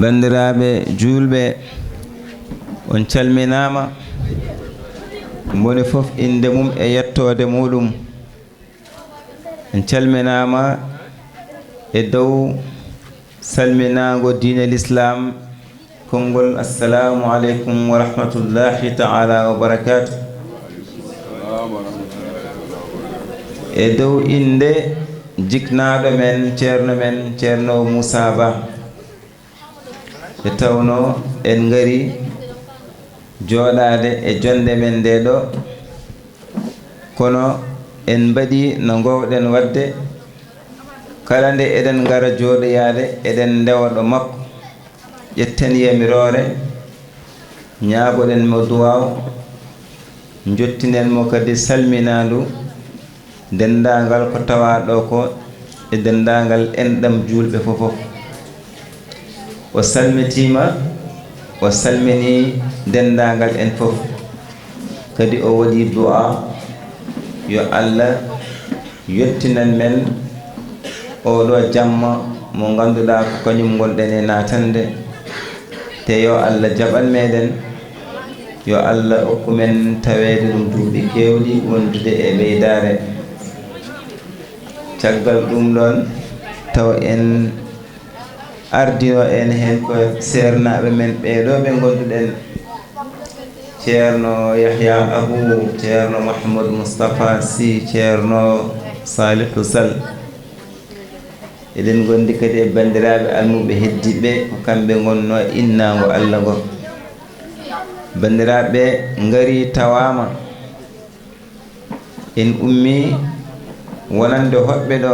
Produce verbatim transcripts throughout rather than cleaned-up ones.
Banndiraaɓe juulɓe, on calminaama, moni fof innde mum e yettoode muuɗum. En calminaama e dow salminaango diine Lislaam, konngol Assalaamu aleykum wa rahmatullaahi ta'aalaa wa barakaatuh. E dow innde jiknaaɗo men, ceerno men, ceerno Muusaa Bah. Nde tawnoo en ngarii jooɗaade e jonnde men ndee ɗoo, kono en mbaɗii no ngoowɗen waɗde, kala nde eɗen ngara jooɗoyaade, eɗen ndewa ɗo makko, ƴetten yamiroore, ñaagoɗen mo duwaaw, njottinen mo kadi salminaandu denndaangal ko tawaa ɗoo ko e denndaangal enɗam juulɓe fof fof. O salmitiima, o salminii denndaangal en fof. Kadi o waɗii du'aa yo Allah yettinan men oo ɗoo jamma mo ngannduɗaa ko kañum ngonɗen e naatande. Te yo Allah jaɓan meɗen, yo Allah okku men taweede ɗum duuɓi keewɗi wondude e ɓeydaare. Caggal ɗum ɗoon, taw en ardino en heen ko seernaaɓe men ɓee ɗoo ɓe ngonnduɗen, Ceerno Yahya Abou, Ceerno Mouhamadou Moustapha Sy, Ceerno Salihou Sall. Eɗen ngondi kadi e banndiraaɓe almuɓe heddiiɓe, ko kamɓe ngonnoo innaango Allah ngo. Banndiraaɓe ngarii tawaama, en ummii wonande hoɗɓe ɗo,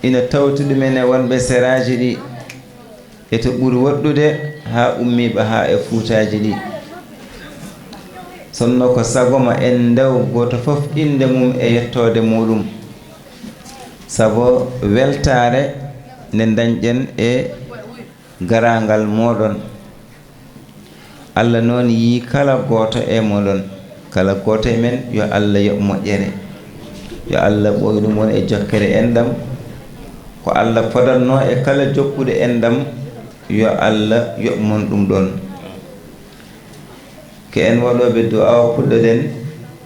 ina tawti ɗumen e wonɓe seraaji ɗi, e to ɓuri woɗɗude haa ummii ba haa e fuutaaji ɗi. Sonno ko sago ma en ndew gooto fof innde mum e yettoode muuɗum, sabu weltaare nde ndañɗen e garaangal mooɗon. Allah noon yii kala gooto e mooɗon, kala gooto e men, yo Allah yoɓ moƴƴere, yo Allah ɓooy ɗum won e jokkere enɗam. Ko Allah fodatnoo e kala jokkuɗo enɗam, yo Allah yoɓ mon ɗum ɗoon. Ko en waɗooɓe du'aa o puɗɗoɗen,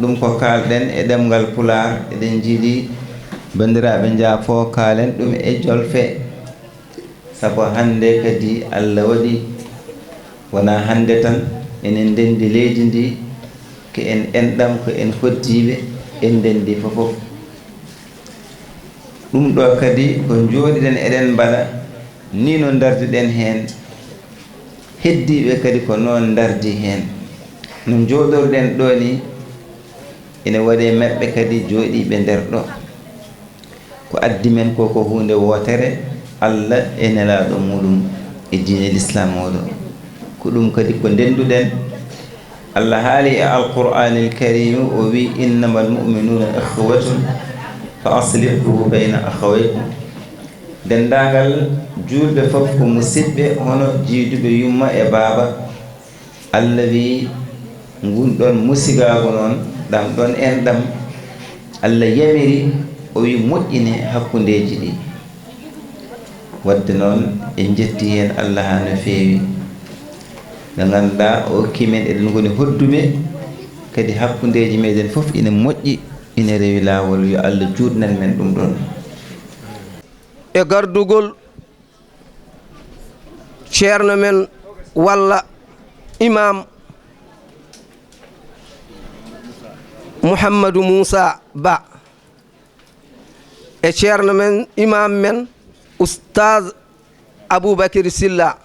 ɗum ko kaalɗen e ɗemngal Pulaar, eɗen njiɗi banndiraaɓe njaafo kaalen ɗum e jolfe. Sabu hannde kadi Allah waɗi, wonaa hannde tan, enen ndenndi leydi ndi, ko en enɗam, ko en hoɗdiiɓe, en ndenndi fof fof. Ɗum ɗo kadi ko njooɗiɗen eɗen mbaɗa, ni no ndardiɗen heen. Heddiiɓe kadi ko noon ndardi heen. No njooɗorɗen ɗo ni, ene waɗi maɓɓe kadi jooɗiiɓe nder ɗo. Ko addi men ko, ko huunde wootere, Allah e nelaaɗo muuɗum e diine Lislaam oo ɗo. Ko ɗum kadi ko ndennduɗen. Allah haali e Alqur'aanil Kariim, o wi'i, "Innamal mu'minuuna ikhwatun fa aslihu bayna akhawaykum." Denndaangal juulɓe fof ko musidɓe, hono jiiduɓe yumma e baaba. Allah wi'i, ngun ɗon musigaagu noon, ɗam ɗon enɗam, Allah yamiri, o wi'i, moƴƴine hakkundeeji ɗi. Waɗde noon, en njetti heen Allah haa no feewi. Nde ngannduɗaa, o okki men, eɗen ngoni hoɗduɓe, kadi hakkundeeji meɗen fof ina moƴƴi, ina rewi laawol. Yo Allah juutnan men ɗum ɗon. E gardugol ceerno men walla imam Mouhamadou Moussa Ba, e ceerno men, imam men, Oustaz Aboubacry Sylla,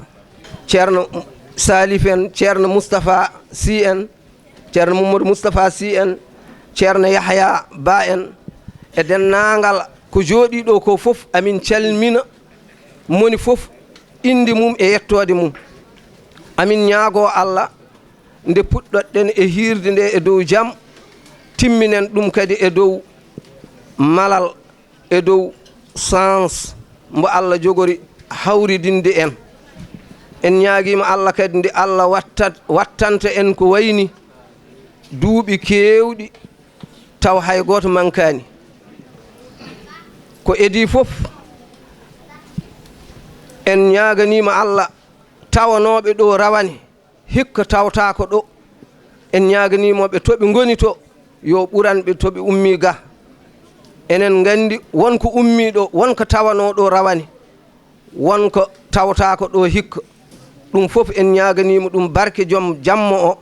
ceerno Salif en, ceerno Moustapha Sy en, ceerno Mamadou Moustapha Sy en, ceerno Yahya Ba en, e denndaangal ko jooɗii ɗo ko fof, amin calmina moni fof innde mum e yettoode mum. Amin ñaagoo Allah, nde puɗɗoɗen e hiirde nde e dow jam, timminen ɗum kadi e dow malal, e dow sens mbo Allah jogori hawridinde en. En ñaagiima Allah kadi nde Allah wattat-, wattanta en ko wayni duuɓi keewɗi taw hay gooto mankaani. Ko edi fof, en ñaaganiima Allah tawanooɓe ɗo rawane, hikka tawtaako ɗo. En ñaaganii mo ɓe to ɓe ngoni to, yo ɓuran ɓe to ɓe ummii ga. Enen nganndi won ko ummii ɗo, won ko tawanoo ɗo rawane, won ko tawtaako ɗo hikka. Ɗum fof en ñaaganii mo ɗum barke joom jamma o.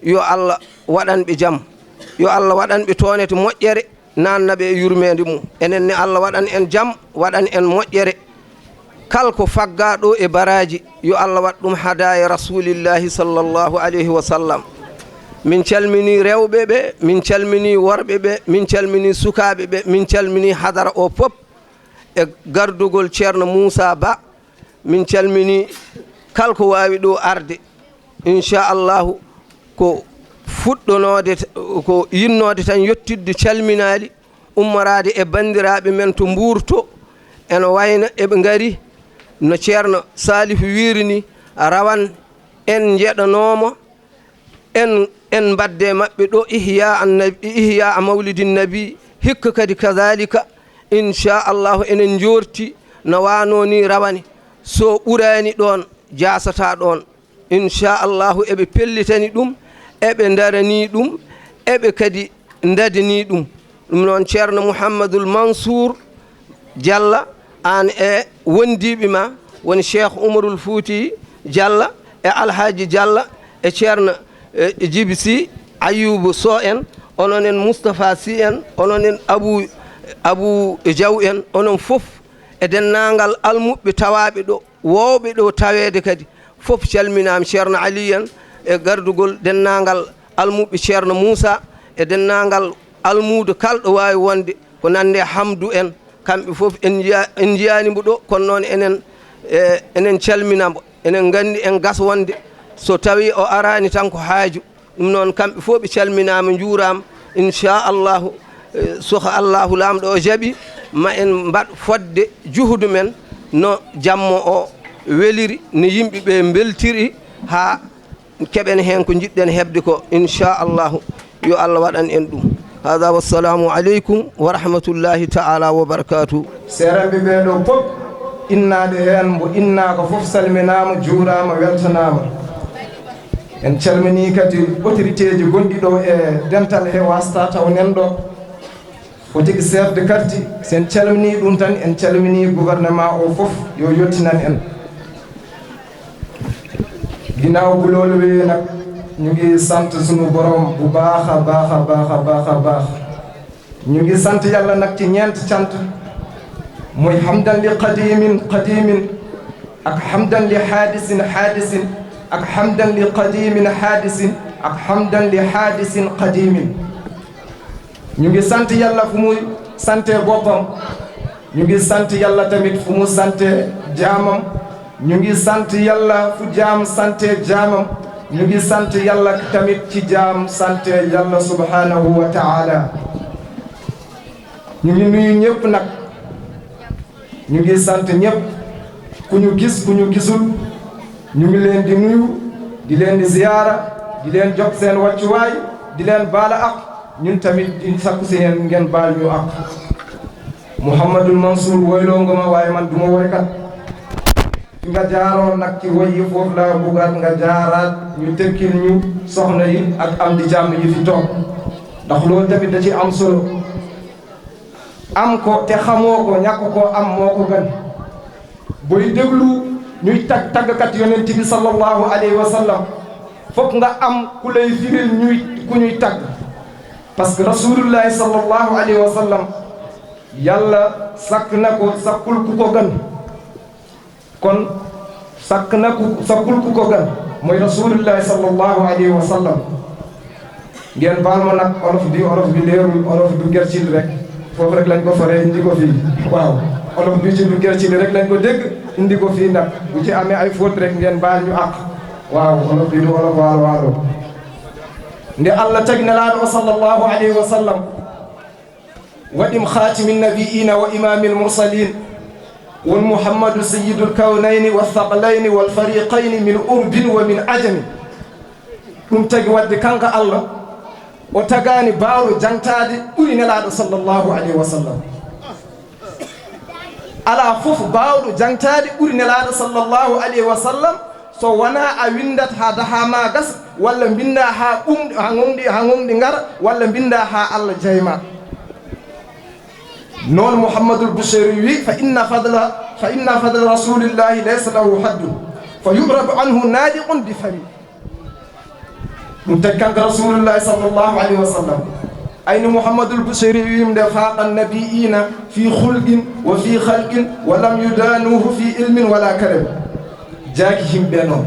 Yo Allah waɗan ɓe jam. Yo Allah waɗan ɓe toonete moƴƴere, naanna ɓe e yurmeende mum. Enen ne Allah waɗan en jam, waɗan en moƴƴere. Kal ko faggaa ɗo e baraaji, yo Allah waɗ ɗum hadaaya Rasuulillaahi sallallaahu alayhi wa sallam. Min calminii rewɓe ɓe, min calminii worɓe ɓe, min calminii sukaaɓe ɓe, min calminii hadara o fof e gardugol Ceerno Muusaa Ba. Min calminii kal ko waawi ɗo arde. Inchallahu ko fuɗɗonoode, ko yinnoode tan yettidde calminaali, ummoraade e banndiraaɓe men to Mbuur to, ene wayno eɓe ngari no Ceerno Saalihu wiiri ni, rawane en njeɗanooma, en, en mbadde maɓɓe ɗo ihya annabi, ihya mawlidin nabi, hikka kadi kadalika, inchallahu enen njoorti no waano ni rawane, so ɓuraani ɗoon, jaasata ɗoon. Inchallahu eɓe pellitani ɗum, eɓe ndarani ɗum, eɓe kadi ndadani ɗum. Ɗum noon Ceerno Mouhammadul Mansour Diallo, aan e wondiiɓe ma, woni Cheikh Oumarul Fouti Diallo e Alhaji Diallo e Ceerno, e, Djiby Sy, Ayoub Sow en, onon en Moustapha Sy en, onon en Abou, Abou Diaw en, onon fof e denndaangal almuɓɓe tawaaɓe ɗo. Woowɓe ɗo taweede kadi fof calminaama, Ceerno Ali en e gardugol denndaangal almuɓɓe Ceerno Muusa e denndaangal almuudo kala ɗo waawi wonde, ko nande Hamdu en, kamɓe fof en njiya-, en njiyaani mbo ɗo, kono noon enen, e, enen calmina mbo, enen nganndi en gas wonde so tawii o araani tan ko haaju. Ɗum noon, kamɓe fof ɓe calminaama, njuuraama. Inchallahu, eh, so ko Allahu Laamɗo o jaɓi, ma en mbaɗ fodde juhudu men no jamma o weliri, no yimɓe ɓe mbeltiri, haa keɓen heen ko njiɗɗen heɓde ko, inchallahu. Yo Allah waɗan en ɗum. Hada, wassalamu aleykum wa rahmatullahi taala wa barakatuh. Seerenɓe ɓee ɗoo fof, innaaɗo heen, mbo innaaka fof salminaama, juuraama, weltanaama. En calminii kadi autorité ji gonɗi ɗo e dental he wasta taw nan ɗo. Ko tigi chef de quartier, so en calminii ɗum tan, en calminii gouvernement o fof, yo yettinan en. Ginnaaw bu loolu wéyee nag, ñu ngi sant sunu Borom bu baax a baax a baax a baax a baax. Ñu ngi sant Yàlla nag ci ñeent cant, muy hamdan li qadimin qadimin, ak hamdan li haadisin haadisin, ak hamdan li qadimin haadisin, ak hamdan li haadisin qadimin. Ñu ngi sant Yàlla fu mu sante boppam, ñu ngi sant Yàlla tamit fu mu sante jaamam, ñu ngi sant Yàlla fu jaam sante jaamam, ñu ngi sant Yàlla tamit ci jaam sante Yàlla subhanahu wa taala. Ñu ngi nuyu ñépp nag, ñu ngi sant ñépp, ku ñu gis, ku ñu gisul, ñu ngi leen di nuyu, di leen di ziyaara, di leen jox seen wàccuwaay, di leen baala ak, ñun tamit di sakku si yéen ngeen baal ñu ak. Mouhamadul Mansour woyloo nga ma, waaye man du ma woykat. Fi nga jaaroon nag ci woy yi, foofu laa bëggaat nga jaaraat, ñu tekkil ñu soxna yi ak am di jàmm yi fi toog, ndax loolu tamit da ci am solo. Am ko te xamoo ko, ñàkk koo am moo ko gën. Booy déglu ñuy tag, tàggkat Yonent bi sallallahu alayhi wa sallam, fokk nga am ku lay firil ñuy, ku ñuy tagg. Parce que Rasulullahi sallallahu alayhi wa sallam, Yàlla sàkk na ko, sàkkul ku ko gën. Kon sàkk na ku, sàkkul ku ko gën, mooy Rasulullahi sallallahu alayhi wa sallam. Ngeen baal ma nag, olof bi, olof bi leerul, olof du gercil rek. Foofu rek lañ ko faree, indi ko fii. Waaw, olof bi ci du gercil rek lañ ko dégg, indi ko fii nag. Bu ci amee ay fóot rek, ngeen baal ñu àq. Waaw, olof bi du olof waalo waalo. Nde Allah tagi Nelaaɗo o sallallahu alayhi wa sallam, waɗi mo khaatimi nabiyyiina wa imaamil mursaliin, won Muhammadu sayyidul kawnayni wa thaqalayni wal fariqayni min urbin wa min ajami. Ɗum tagi waɗde kanko Allah, o tagaani baawɗo jaŋtaade ɓuri Nelaaɗo sallallahu alayhi wa sallam. Alaa fof baawɗo jaŋtaade ɓuri Nelaaɗo sallallahu alayhi wa sallam, So wonaa a winndat haa dahaa ma gasa, walla mbinnda haa ɓum-, haa gonɗi, haa gonɗi ngara, walla mbinnda haa Allah jeyma. Noon Muhammadul Bushayri wi: "Fa inna fadla, fa inna fadla Rasulillahi laysa lahu haddu, fa yu'rabu anhu nadiqun bi fami." Ɗum tagi kanko Rasulullahi sallallahu alayhi wa sallam. Ayni Muhammadul Bushayri wiimde: "Faqa nabiyina fi khulqin wa fi khalqin wa lam yudanuhu fi ilmin wala karam." Jaaki yimɓe noon.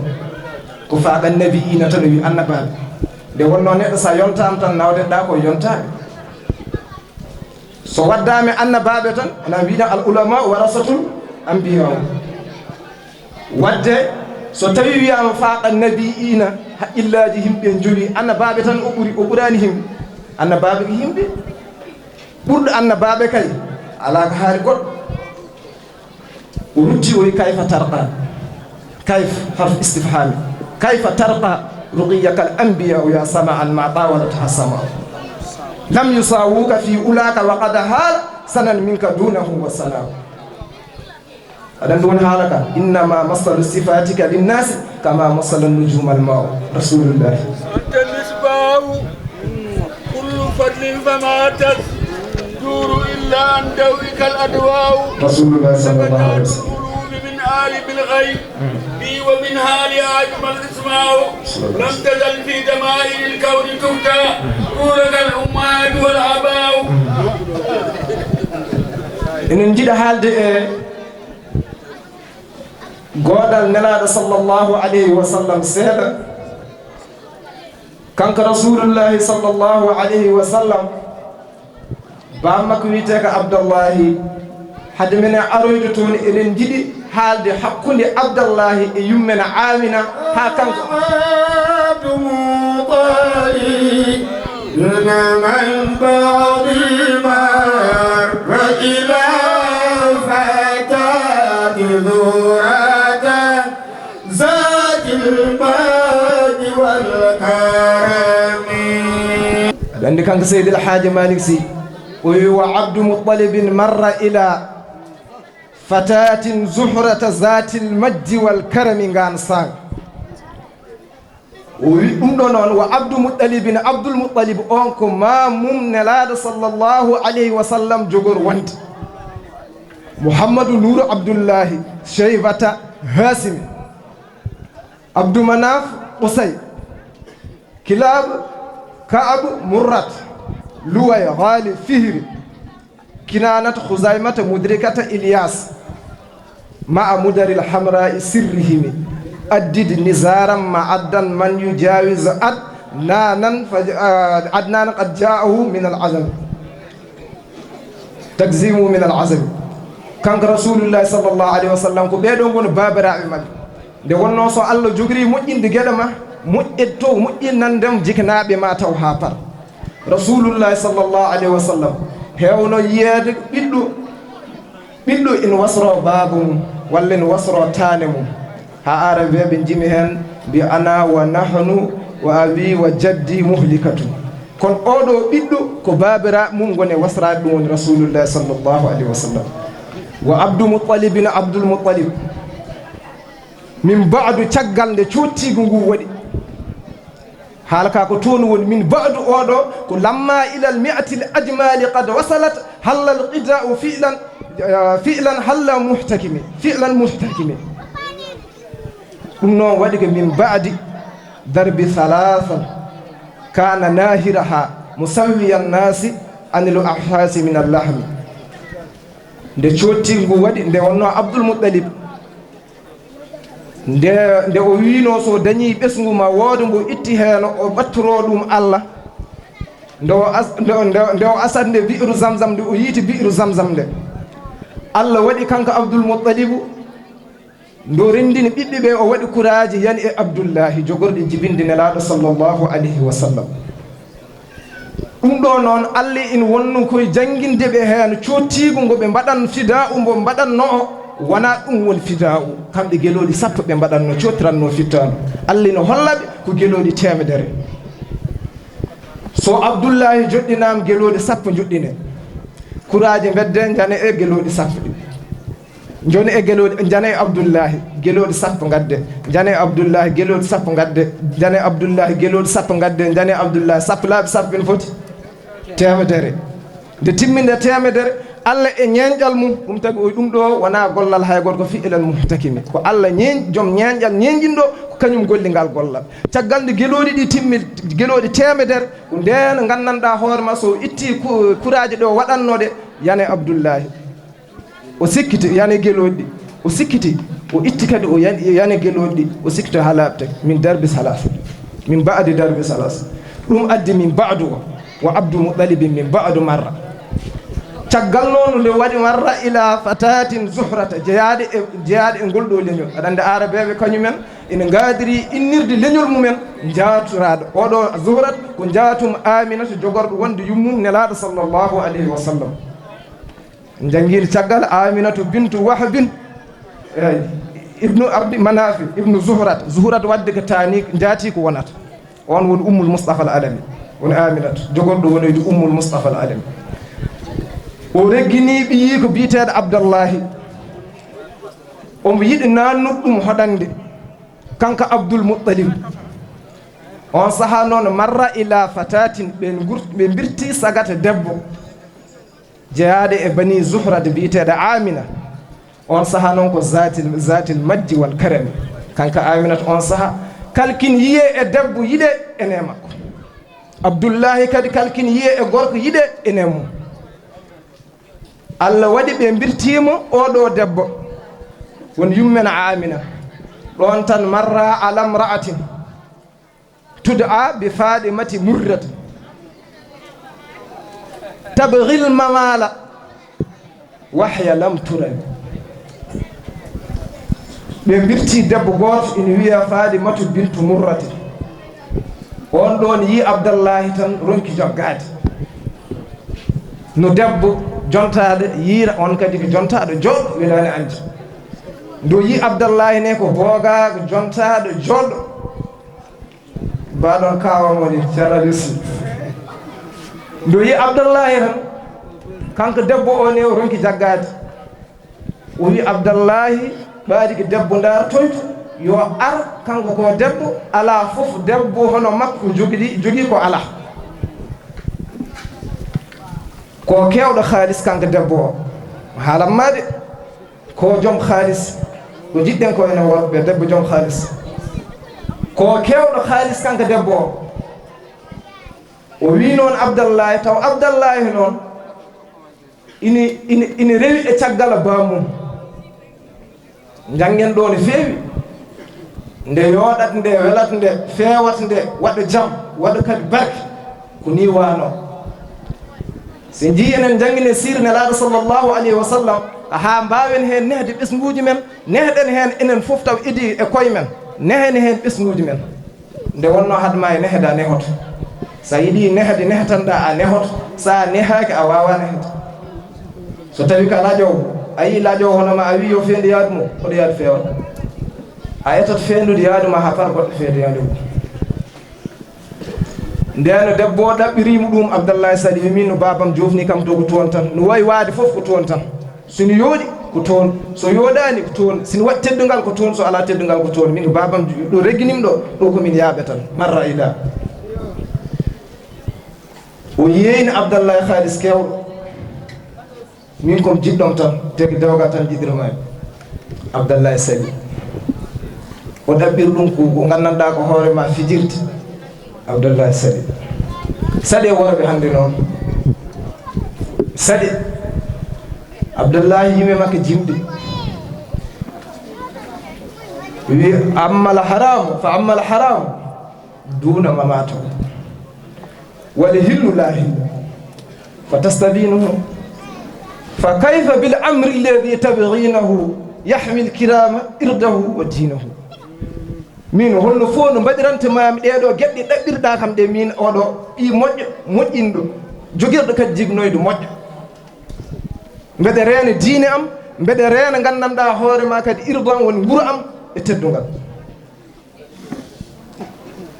Ko faqa nabiyina tan o wi annabaaɓe. Nde wonnoo neɗɗo so a yontaama tan nawdeɗaa ko yontaade. So waddaama e annabaaɓe tan, ana mbiɗen al ulama warasatul anbiya. Wadde so tawi wiyaama faqa nabiyina, haqqillaaji yimɓe njowi, annabaaɓe tan o ɓuri, o ɓuraani yimɓe. Annabaaɓe ko yimɓe. Ɓurɗo annabaaɓe kay, alaa ko haali goɗɗo. O rutti o wi: "Kayfa tarqa?" Kayf harf istifhami. "Kayfa tarqa ruqiyaka al anbiya ya sama'an ma tawalat ha sama. Lam yusawuka fi ulaka wa qad hala sanan minka dunahu wa sana." Aɗa anndi won haala ka: "Innama masalu sifatika linnasi kama masala nujuma al ma'u." Rasulullah. أنت المصباح، كل فضل فما تدور إلا عن ضوئك الأضواء. Rasulullah sallallahu alaihi wasallam. القلوب من عالم الغيب بي ومن حالي أجمل اسماء. لم تزل في دمائر الكون تفتى نورك الأمهات والآباء. Enen njiɗa haalde e goodal Nelaaɗo sallallahu alayhi wa sallam seeɗa. Kanko Rasulullahi sallallahu alayhi wa sallam, baaba makko wiyetee ko Abdallahi. Hade men aroyde toon, eɗen njiɗi haalde hakkunde Abdallahi e yummen Amina, haa kanko. عبد مطلب من بعد مر إلى فتاة زهرة ذات المجد والكرم. Aɗa anndi kanko Seydi El Hadji Malick Sy, o wi: "Wa Abdu Muttalibin marra ila fatatin zuhrata zatil majdi wal karami." Ngaan sang. O wi ɗum ɗo noon, wa Abdu Muttalibin, Abdul Muttalib on ko maamum Nelaaɗo sallallahu alayhi wa sallam jogor wonde. Muhammadu Nuuru Abdullahi, Sheybata Haasimi, Abdu Manaf Qusay, Kilaab, Kaab, Murrat, Luway, Ghalib, Fihri, Kinaanata, Khuzaymata, Mudrikata, Ilyas, ma'a Mudaril Hamra'i sirrihimi. Addid nizaran ma'addan man yujawiz adnanan fa, ah, adnanan qad ja'ahu min al-azam. Takzimu min al-azam. Kanko Rasulullahi sallallahu alayhi wa sallam, ko ɓee ɗoo ngoni baabiraaɓe maɓɓe. Nde wonnoo so Allah jogori moƴƴinde geɗe ma, moƴƴe to moƴƴinandem jikinaaɓe ma taw haa par. Rasulullahi sallallahu alayhi wa sallam, heewno yiyeede ɓiɗɗo, ɓiɗɗo ina wasroo baaba mum, walla ina wasroo taane mum. Haa aarabeeɓe njimi heen, mbi: "Ana wa nahnu wa abi wa jaddi muhlikatu." Kono oo ɗoo ɓiɗɗo ko baabiraaɓe mum ngoni wasraade, ɗum woni Rasulullahi sallallahu alayhi wa sallam. Wa Abdu Muttalibin, Abdul Muttalib. Min ba'du, caggal nde coottiigu ngu waɗi. Haala ka ko toon woni, min ba'du oo ɗoo, ko lamma ilal mi'atil ajmali qad wasalat, hallal qida'u fi'lan, eh, fi'lan halla muhtakimi, fi'lan muhtakimi. Ɗum noon waɗi ko min ba'di darbi thalathan kana nahiraha musawwiyan nasi anil ahsasi min al-lahmi. Nde coottiigu ngu waɗi, nde wonnoo Abdul Muttalib, nde, nde o wiinoo so dañii ɓesngu ma wooda mbo itti heen, o ɓattoroo ɗum Allah. Nde o as-, nde, nde, nde o asat nde bi'ru Zamzam, nde o yiiti bi'ru Zamzam nde, Allah waɗi kanko Abdul Muttalibu, nde o renndini ɓiɓɓe ɓe, o waɗi kuraaji yani e Abdullahi, jogorɗi jibinde Nelaaɗo sallallahu alayhi wa sallam. Ɗum ɗo noon, Allah ina wonnoo koye jannginde ɓe heen coottiigu ngo ɓe mbaɗan fidaa'u, mbo mbaɗannoo o, wonaa ɗum woni fidaa'u. Kamɓe gelooɗi sappo ɓe mbaɗannoo, coottirannoo fittaandu. Allah ina holla ɓe ko gelooɗi teemedere. So Abdullahi joɗɗinaama, gelooɗi sappo njoɗɗinee. Kuraaji mbeddee, njanee e gelooɗi sappo ɗi. Njone e gelooɗi, njane e Abdullahi, gelooɗi sappo ngadde. Njane e Abdullahi, gelooɗi sappo ngadde. Njane e Abdullahi, gelooɗi sappo ngadde. Njane e Abdullahi, sappo laabi sappo ina foti teemedere. Nde timminde teemedere, Allah e ñeeñƴal mum, ɗum tagi o ɗum ɗo wonaa gollal hay gooto, ko fi'lan muhtakimi. Ko Allah ñeeñ-, joom ñeeñƴal ñeeñɗinɗo, ko kañum golli ngal gollal. Caggal nde gelooɗi ɗi timmi, gelooɗi teemedere, ko ndeen nganndanɗaa hoore ma, so itti ku-, kuraaji ɗo waɗannoo ɗe, yane Abdullahi. O sikkiti, yani gelooɗi ɗi. O sikkiti, o itti kadi, o yan-, yani gelooɗi ɗi. O sikkiti haa laaɓi tagi. Min darbi salas. Min ba'di darbi salas. Ɗum addi min ba'du o. Wa Abdul Muttalib min ba'du marra. Caggal noon nde waɗi marra ila fatatin zuhrata, jeyaade e, jeyaade e ngol ɗo leñol. Aɗa anndi Aarabeeɓe kañumen ina ngaadiri innirde leñol mumen njaaturaaɗo. Oɗo Zuhrat ko njaatum Aminata jogorɗo wonde yummum Nelaaɗo sallallahu alayhi wa sallam. Njanngiino caggal Aminatu bintu Wahbin, eh, ibnu Abdi Manafi, ibnu Zuhrat. Zuhrat waɗde ko taani, njaati ko wonata. On woni Ummul Mustafa al Alami. Woni Aminatu, jogorɗo wonoyde Ummul Mustafa al Alami. O reggini ɓiyi ko biyeteeɗo Abdallahi. Omo yiɗi naannude ɗum hoɗande, kanko Abdul Muttalib. On sahaa noon marra ila fatatin, ɓe ngur-, ɓe mbirti sagata debbo. Jeyaade e bani Zuhrat biyeteeɗo Amina. On sahaa noon ko zatil, zatil majdi wal karami. Kanko Aminata on sahaa, kalkin yiye e debbo yiɗe ene makko. Abdullahi kadi kalkin yiye e gorko yiɗe ene mum. Allah waɗi ɓe mbirtiimo oɗo debbo. Won yummen Amina. Ɗon tan marra ala mra'atin. Tud'a bi Fadimati Murrata tabghil mamala wahya lam turan. Ɓe mbirti debbo gooto ina wiya Fadimatu bintu Murrata. On ɗon yi Abdallahi tan ronki joggaade. No debbo jontaaɗo yiira, on kadi ko jontaaɗo jooɗo, welaani anndi. Ndo yi Abdallahi ne ko booga, ko jontaaɗo jooɗo. Mbaɗon kawa moni terroriste. Nde yi Abdallahi tan, kanko debbo o ne o ronki jaggaade. O wi Abdallahi, ɓaadi ko debbo ndartoyto, yo ar, kanko ko debbo, ala fof debbo hono makko jogii, jogii ko ala. Ko kewɗo haalis kanko debbo o. Haalan ma de. Ko joom haalis, ko njiɗɗen ko enen worɓe, debbo joom haalis. Ko kewɗo haalis kanko debbo o. O wi noon Abdallahi, taw Abdallahi noon ini, ini, ini rewi e caggal bammum. Njanngen ɗo no feewi. Nde yooɗat nde, welat nde, feewat nde, waɗa jam, waɗa kadi barke. Ko ni wano. Si njii enen njangine siir Nelaaɗo sallallahu alayhi wa sallam, haa mbaawen heen nehde ɓesnguuji men, nehɗen heen enen fof taw idi e koye men, nehen heen ɓesnguuji men. Nde wonno haɗ ma e nehde a nehoto. Sa yiɗi nehde nehtanɗa a nehoto, sa nehaaki a waawa nehde. So tawi ka laƴoowo, a yii laƴoowo hono ma a wii yo feendu yaadu mo, hoɗo yaadu feewal. A etat feendude yaadu ma haa far goɗɗo feendu yaadu mo. Ndeen debbo o ɗaɓɓiriimo ɗum, Abdallahi Sali wi min no baabam joofni kam to ko toon tan. No wayi waade fof ko toon tan. So no yooɗi ko toon, so yooɗaani ko toon, so no waɗi teddungal ko toon, so alaa teddungal ko toon. Min ko baabam ɗo regginimi ɗo, ɗo ko min yaaɓe tan. Marra ila. O yeeyni Abdallahi haalis keewɗo. Min ko mi jiɗɗo mo tan, te ko dewgal tan jiɗirmi. Abdallahi Sali. O ɗaɓɓiri ɗum ko, ko nganndanɗaa ko hoore ma fijirde. Abdallahi Sali. Saɗe worɓe hannde noon. Saɗe. Abdallahi yimɓe makko jimɗi. Wi, ammal haramu, fa ammal haramu. Duna mamato. Wal hillu la hillu. Fa tastabinuhu. Fa kayfa bil amri alladhi tabghinahu yahmi al kirama irdahu wa dinahu. Min holno fof no mbaɗirante maami ɗee ɗo geɗe ɗaɓɓirɗa kam ɗe min oɗo ɓii moƴƴo, moƴƴinɗo, jogirɗo kadi jignoyde moƴƴo. Mbeɗe reena diine am, mbeɗe reena nganndanɗaa hoore ma kadi irdo am woni nguru am e teddungal.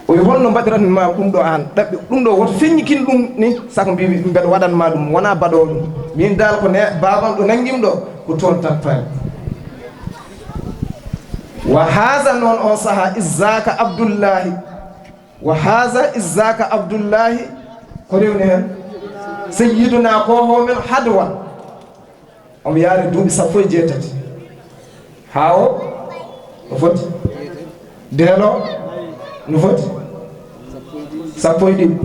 O wi holno mbaɗiranma ɗum ɗo aan? Ɗaɓɓi ɗum ɗo woto feññikin ɗum ni, saka mbiimi mbeɗa waɗanma ɗum, wonaa baɗoowo ɗum. Min dal ko ne, baabam ɗo nanngim ɗo, ko toon tan faami. Wa haza, noon on saha, izaka Abdullahi. Wa haza izaka Abdullahi. Ko rewni heen? Sayyiduna ko ho men hadwan. Omo yaari duuɓi sappo e jeetati. Haa o no foti? Deelo no foti? Sappo e ɗiɗi.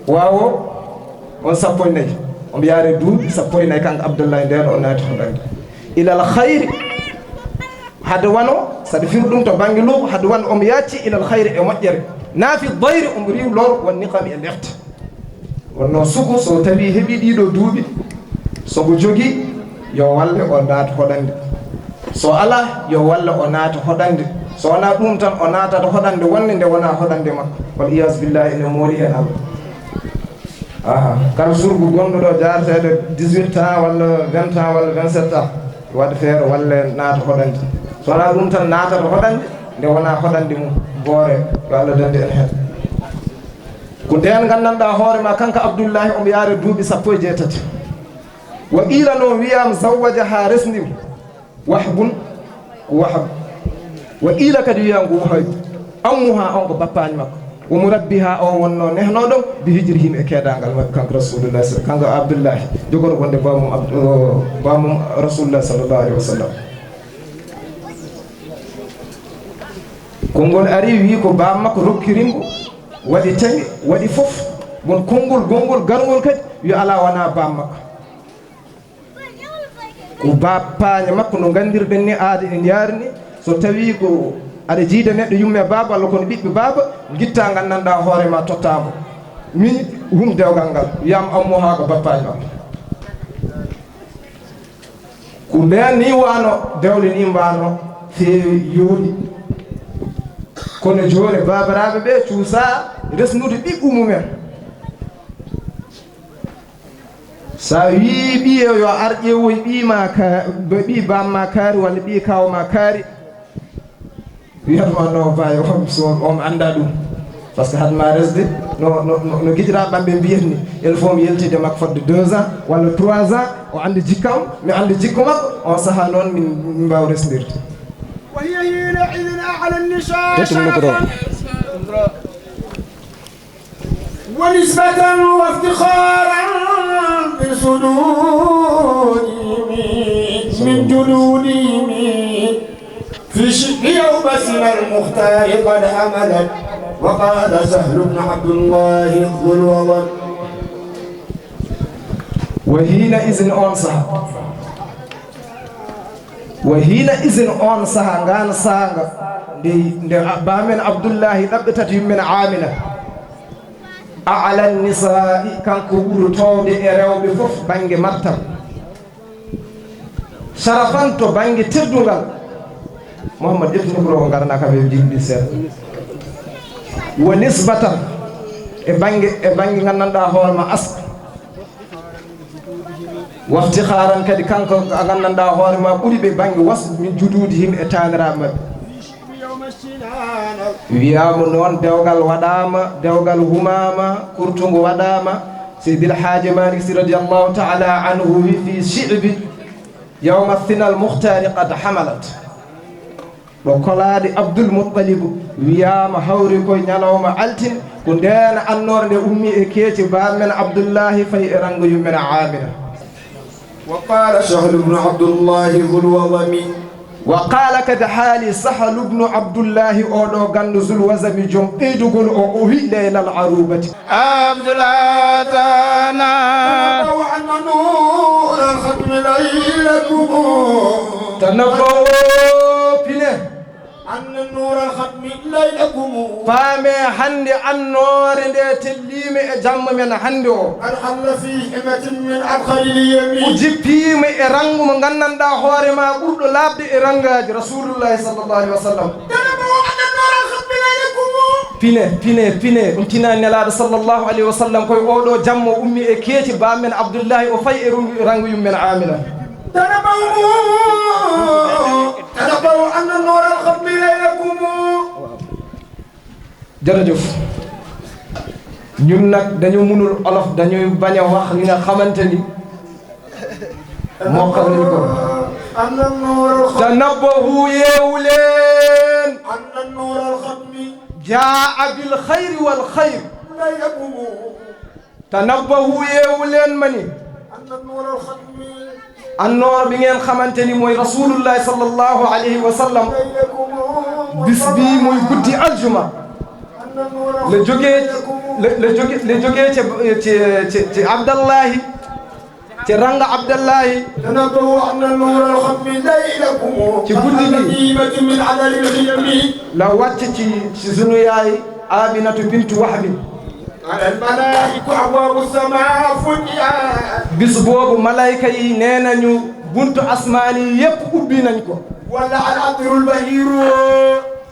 Waawo on sappo e nayi. Omo yaari duuɓi sappo e nayi, kanko Abdullahi, ndeen o naati hoɗande. Ilal khayri. Hade wano, saɗa firi ɗum to bannge luuko, hade wano omo yaacci ilal khayri e moƴƴere. Naa fi dayri, omo riiw lor, won niqami e lefte. Wonno suku, so tawi heɓi ɗiɗo duuɓi, so ko jogi, yo walle o naata hoɗande. So alaa, yo walle o naata hoɗande. So wonaa ɗum tan, o naatata hoɗande wonde nde wonaa hoɗande makko. Wal iyaazu billahi, ene moori heen Allah. Aha, kala surgu gonɗo ɗo jaareteeɗo dix-huit ans walla vingt ans walla vingt-sept ans, waɗa feere walle naata hoɗande. So wonaa ɗum tan, naatata hoɗande nde wonaa hoɗande mum. Boore, yo Allah dande en heen. Ko ndeen nganndanɗaa hoore ma, kanko Abdullahi, omo yaare duuɓi sappo e jeetati. Wa qiila, noon wiyaama, zawwajaha, resndi mo. Wahbun, ko Wahab. Wa qiila kadi wiyaa ngu Wahab. Ammuha on ko bappaani makko. Wa murabbiha on wonno nehno ɗon bi hijrihim e keedaangal maɓɓe kanko Rasulullah, kanko Abdullahi, jogorɗo wonde baamum Abdu-, baamum Rasulullah sallallahu alaihi wasallam. Konngol ari wi ko baam makko rokkiri mbo, waɗi tawi, waɗi fof. Bon konngol, gonngol, garngol kadi wi alaa wonaa baam makko. Ko bappaane makko no nganndirɗen ni, aada ene yaari ni, so tawii ko aɗa jiida neɗɗo yumme baaba walla kono ɓiɓɓe baaba, ngittaa nganndanɗaa hoore ma tottaa mo. Min hum dewgal ngal, wiyaama ammo haa ko bappaane makko. Ko ndeen ni waano, dewle ni mbaano, feewi, yooɗi. Kono jooni baabaraaɓe ɓe cuusaa resnude ɓiɓɓe mumen. So a wii ɓiye yo ar ƴeewoy ɓii ma ka, ɓii baam ma kaari walla ɓii kaaw ma kaari, wiyat ma non, baay o, so on anndaa ɗum. Parce que had ma resde, no, no, no, no giƴiraaɓe maɓɓe mbiyat ni, il faut mi yaltide makko fodde deux ans walla trois ans, o annda jikkam, mi annda jikku makko, on sahaa noon min, min mbaawa resndirde. وهي حينئذ أعلى النساء شرفا ونسبة وافتخارا من صدودهم، من جدودهم، في شبه يوم سنى المختار قد حملت. وقال سهل بن عبد الله ذو الوضع. وحينئذ، on saha. Wa hiina isin, on saha, ngaan saanga, nde, nde a-, baamen Abdullahi ɗaɓɓitata yummen Aamina. A'lan nisaa'i, kanko ɓuri toowde e rewɓe fof bannge martaba. Sharafan, to bannge teddungal. Muhammad, ƴettu micro o, ngarana kam e jimɗi seeɗa. Wa nisbatan, e bannge, e bannge nganndanɗaa hoore ma askan. Waftikhaaran kadi, kanko a nganndanɗaa hoore ma ɓuri ɓe bannge wasfu min juduudihim e taaniraaɓe maɓɓe. Wiyaama noon, dewgal waɗaama, dewgal humaama, kurtungu waɗaama. Seydil Haaji Malik Sy radiyallahu ta'ala anhu wi fi shi'bi yawma thinal mukhtaari qad hamalat. Ɗo kolaaɗe Abdul Muttalibu wiyaama hawri koye ñalawma altine, ko ndeen annoore nde ummi e keeci baamen Abdullahi, fayi e ranngo yummen Aamina. وقال سهل بن عبد الله ذو الوضم. Wa qaala kadi haali Sahlu bnu Abdullahi, oɗo ganndo Zul Wazami, joom ɓeydugol o, o wi: ليلة العروبة. Abdul Atana. تنبهوا أن نور الختم ليلكم. Tanabbahu, pine. أن نور الختم ليلكم. Paame hannde annoore nde telliimi e jamma men hannde o. قد حل في حمة من أبخر اليم. O jippiima e ranngu mo nganndanɗaa hoore ma ɓurɗo laaɓde e ranngaaji Rasulullahi sallallahu alaihi wa sallam. تنبهوا أن نور الختم ليلكم. Pine, pine, pine. Ɗum tinaani Nelaaɗo sallallahu alaihi wa sallam, koye oɗo jamma o ummi e keeci baamen Abdullahi, o fayi e rungu-, ranngu yummen Aamina. تنبهوا، تنبهوا أن نور الختم ليلكم. Jërëjëf. Ñun nag dañu mënul olof, dañuy bañ a wax li nga xamante ni moo xam nañu ko. أن نور الختم. Tanabbahu, yeewu leen. جاء بالخير والخير. تنبهوا, yeewu leen ma ni. Annoor bi ngeen xamante ni mooy Rasulullah sallallahu alayhi wa sallam. Bis bii muy guddi aljuma. La jógee, la, la jóge, la jógee ca, ca, ca, ca Abdallahi, ca ranga Abdallahi. تنبهوا أن نور الختم ليلكم. Ci guddi bi. قد أتى بهبة من أعذر الخيم. La wàcc ci, ci sunu yaay Aminatu bintu Wahbi. على الملائكة أبواب السماء فتحت. Bis boobu, malayka yi nee nañu buntu asmaan yi yépp ubbi nañ ko. ولع العطر البهير.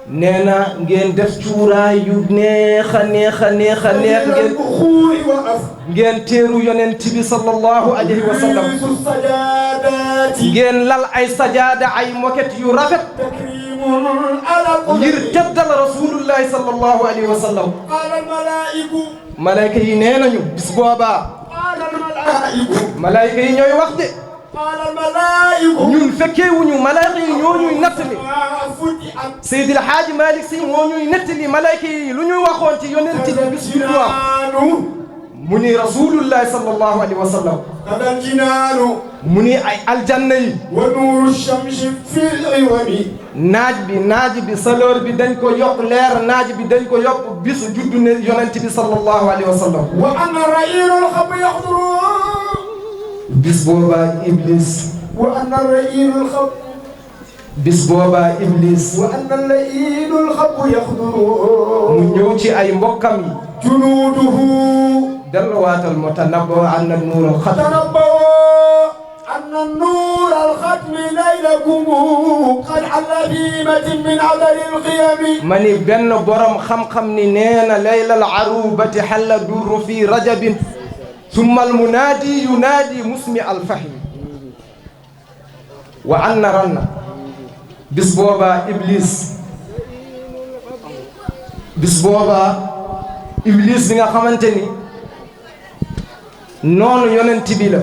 Nee na ngeen def cuuraay yu neex a neex a neex a neex, ngeen, ngeen teeru yonent bi sallallahu alayhi wa sallam. Ngeen lal ay sajaada, ay moket yu rafet, ngir teddal Rasulullahi sallallahu alayhi wa sallam. Malayka yi nee nañu bis boobaa, malayka yi ñooy wax de. Ñun fekkeewuñu, malaayka yi ñoo ñuy nettali. Seydil Haaji Malick Sy moo ñuy nettali malaayka yi lu ñuy waxoon ci yonent bi bis bi du am. Mu ni Rasulullah sallallahu alayhi wa sallam. Mu ni ay aljanna yi. Naaj bi, naaj bi, chaleur bi dañ ko yokk, leer naaj bi dañ ko yokk bisu juddu ne yonent bi sallallahu alayhi wa sallam. وأن الريح الخب يخضر. Bis booba Iblis. وأن الريح الخب. Bis booba Iblis. وأن الريح الخب يخضر. Mu ñëw ci ay mbokkam yi. جنوده. Delluwaatal mu tanabba anna nuural xatm. تنبهوا أن نور الختم ليلكم قد علا بهبة من أعذر الخيم. Ma ni benn borom xam-xam ni nee na, ليل العروبة حل الدر في رجب ثم المنادي ينادي مسمع الفهم. Wa anna ranna. Bis booba Iblis, bis booba Iblis bi nga xamante ni noonu yonent bi la,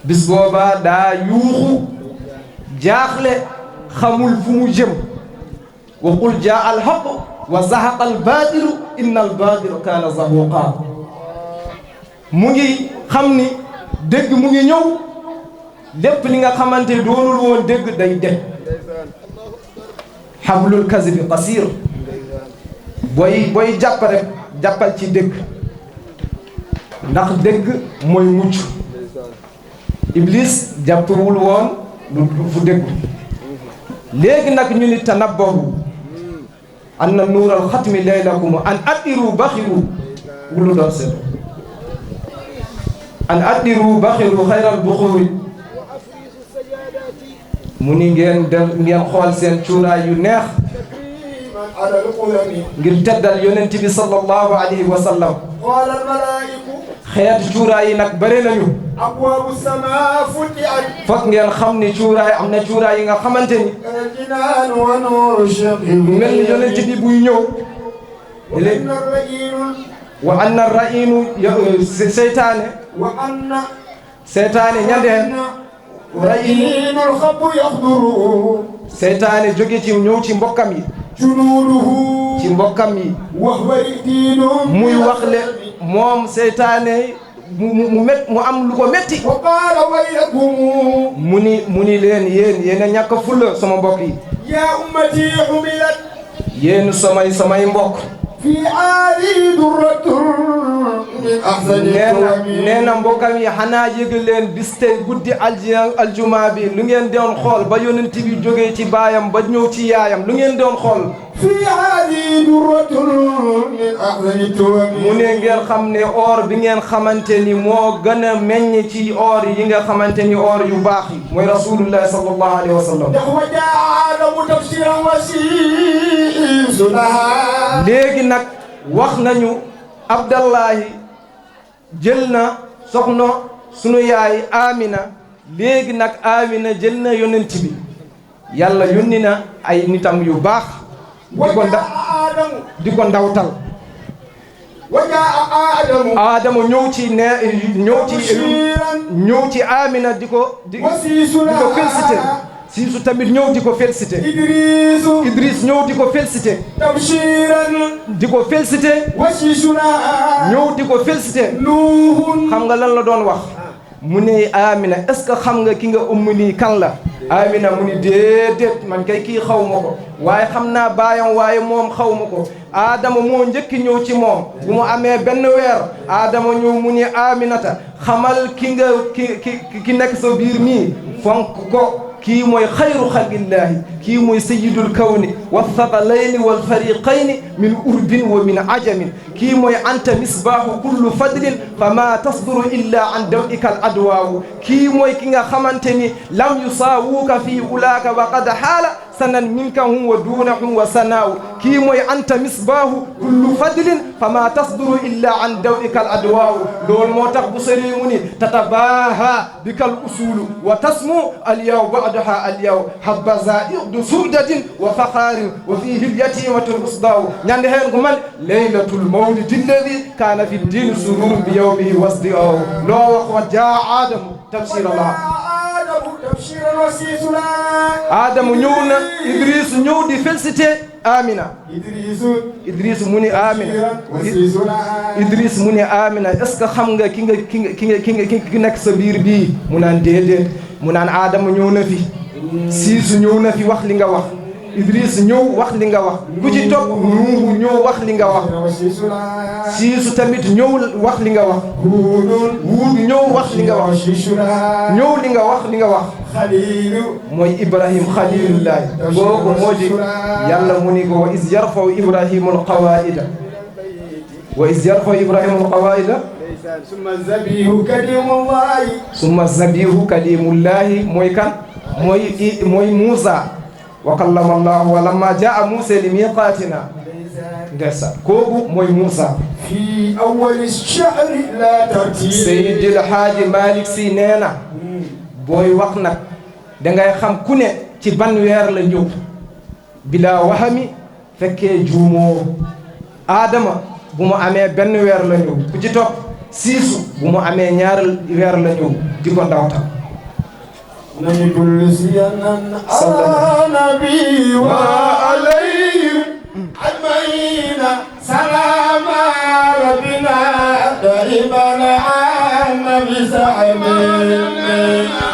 bis booba daa yuuxu, jaaxle, xamul fu mu jëm. وقل جاء الحق وزهق الباطل إن الباطل كان زهوقا. Mu ngi xam ni dëgg mu ngi ñëw, lépp li nga xamante doonul woon dëgg day dëgg. حبل الكذب قصير. Booy, booy jàpp rek, jàppal ci dëgg, ndax dëgg mooy mucc. Iblis jàppewul woon lu, lu fu dëggu. Léegi nag ñu ni تنبهوا أن نور الختم ليلكم أن أدروا بخروا. Wulu doon seen. أن أدروا بخروا خير البخور. Mu ni ngeen dem, ngeen xool seen cuuraay yu neex. على القلم. Ngir teddal yonent bi sallallahu alayhi wa sallam. قال الملائكة. Xeetu cuuraay yi nag bare nañu. أبواب السماء فتحت. Foog ngeen xam ni cuuraay, am na cuuraay yi nga xamante ni. الجنان ونور الشقي. Mel ni yonent bi buy ñëw. وأن الريح. Wa anna rayinu, ya, se-, seytaane. وأن Seytaane ñande hen. الريح الخب يخضر. Seytaane jóge ci ñëw ci mbokkam yi. جنوده. Ci mbokkam yi. وهو رئديد. Muy wax le moom seytaane mu, mu, mu met-, mu am lu ko metti. وقال ويلكم. Mu ni, mu ni leen, yéen, yéen a ñàkk fulla sama mbokk yi. يا أمتي حملت. Yéen samay, samay mbokk. في هذه درة من أحسن التهم. Nee na, nee na mbokkam yi, xanaa yëg leen bis tey guddi alji-, aljuma bi, lu ngeen doon xool ba yonent bi jógee ci baayam ba ñëw ci yaayam, lu ngeen doon xool? في هذه درة من أحسن التهم. Mu ne ngeen xam ne or bi ngeen xamante ni moo gën a meññ ci or yi nga xamante ni or yu baax yi, mooy Rasulullah sallallahu alayhi wa sallam. وجاء آدم تبشرا وسيس لها. Léegi nag wax nañu Abdallahi jël na soxna sunu yaay Amina. Léegi nag Amina jël na yonent bi. Yàlla yónni na ay nitam yu baax. Di ko nda-, وجاء آدم. Di ko ndawtal. وجاء آدم. Aadama ñëw ci ne, ñëw ci, بشيرا. Ñëw ci Amina di ko, di, وسيس di ko لها. Féliciter. Siisu tamit ñëw di ko félicité. إدريس Idriis ñëw di ko félicité. تبشيرا Di ko félicité. وشيشنا Ñëw di ko félicité. نوح Xam nga lan la doon wax? Mu ne Amina, est-ce que xam nga ki nga ëmb nii kan la? Amina mu ni déedéet, man kay kii xaw ma ko, waaye xam naa baayam, waaye moom xaw ma ko. Aadama moo njëkk ñëw ci moom bu mu amee benn weer. Aadama ñëw mu ni Aminata, xamal ki nga ki ki ki nekk sa biir nii, fonk ko. Kii mooy xayru xalqillaahi, kii mooy sayyidul kawni wa thaqalayni wal fariqayni min urbin wa min ajamin. Kii mooy anta misbaahu kullu fadlin fama tasduru illa an daw'ika al adwaawu. Kii mooy ki nga xamante ni lam yusaawuka fi ulaaka wa qad haala sanan minka hum wa duunahum wa sanaawu. Kii mooy anta misbaahu kullu fadlin fama tasduru illa an daw'ika al adwaawu. Loolu moo tax bu sëriñ mu ni tatabaaha bika al usulu wa tasmu al yaw ba'daha al yaw. Habbaza iqdu su'datin wa fakhaarin wa fihi al yatimatu al usdaawu. Ñande heen ko man laylatul mawlidi alladi kaana fi diini sururun bi yawmihi wasdi'aawu. Loo wax wa jaa Aadamu tabshira la. آدم تبشيرا وشيشنا Aadamu ñëw na, Idriisu ñëw di félicité Amina. إدريس Idriisu mu ni Amina. تبشيرا وشيشنا Idriis mu ni Amina, est-ce que xam nga ki nga ki nga ki nga ki nga ki nekk sa biir bii? Mu naan déedéet. Mu naan Aadama ñëw na fi. Siisu ñëw na fi wax li nga wax. Idriis ñëw wax li nga wax. Ku ci topp Nuuhu ñëw wax li nga wax. وشيشنا Siisu tamit ñëw wax li nga wax. هود Huud ñëw wax li nga wax. وشيشنا Ñëw li nga wax li nga wax. خليل Mooy Ibrahim Xalilullahi. Kooku moo di Yàlla mu ni ko wa iz yarfau Ibrahimu alqawaida. Wa iz yarfau Ibrahimu alqawaida. ثم الذبيح كلم الله Summa zabihu kalimullahi mooy kan? Mooy i mooy Muusa. Wa kallama Allahu wa lamma jaa Muusa li miqatina. Ndeysaan, kooku mooy Muusa. في أول الشهر لا ترتيب Seydil Haaji Malik Si nee na, booy wax nag dangay xam ku ne ci ban weer la ñëw. Bila wahami, fekkee juumoo. Aadama bu mu amee benn weer la ñëw, ku ci topp Siisu bu mu amee ñaari weer la ñëw, di ko ndawtal. نجد لسيانا على نبي وعليهم أجمعين سلام ربنا دائما عام بسعمين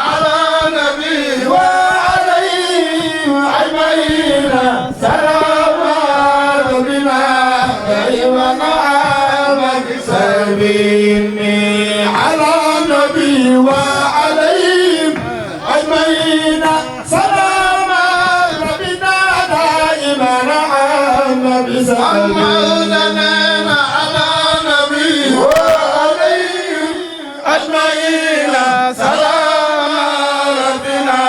على نبي وعليهم أجمعين سلام ربنا دائما عام بسعمين على نبي وعليهم أجمعين سلام ربنا دائما عام بسلام على نبي وعليهم أجمعين سلام ربنا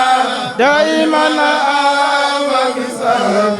دائما عام بسلام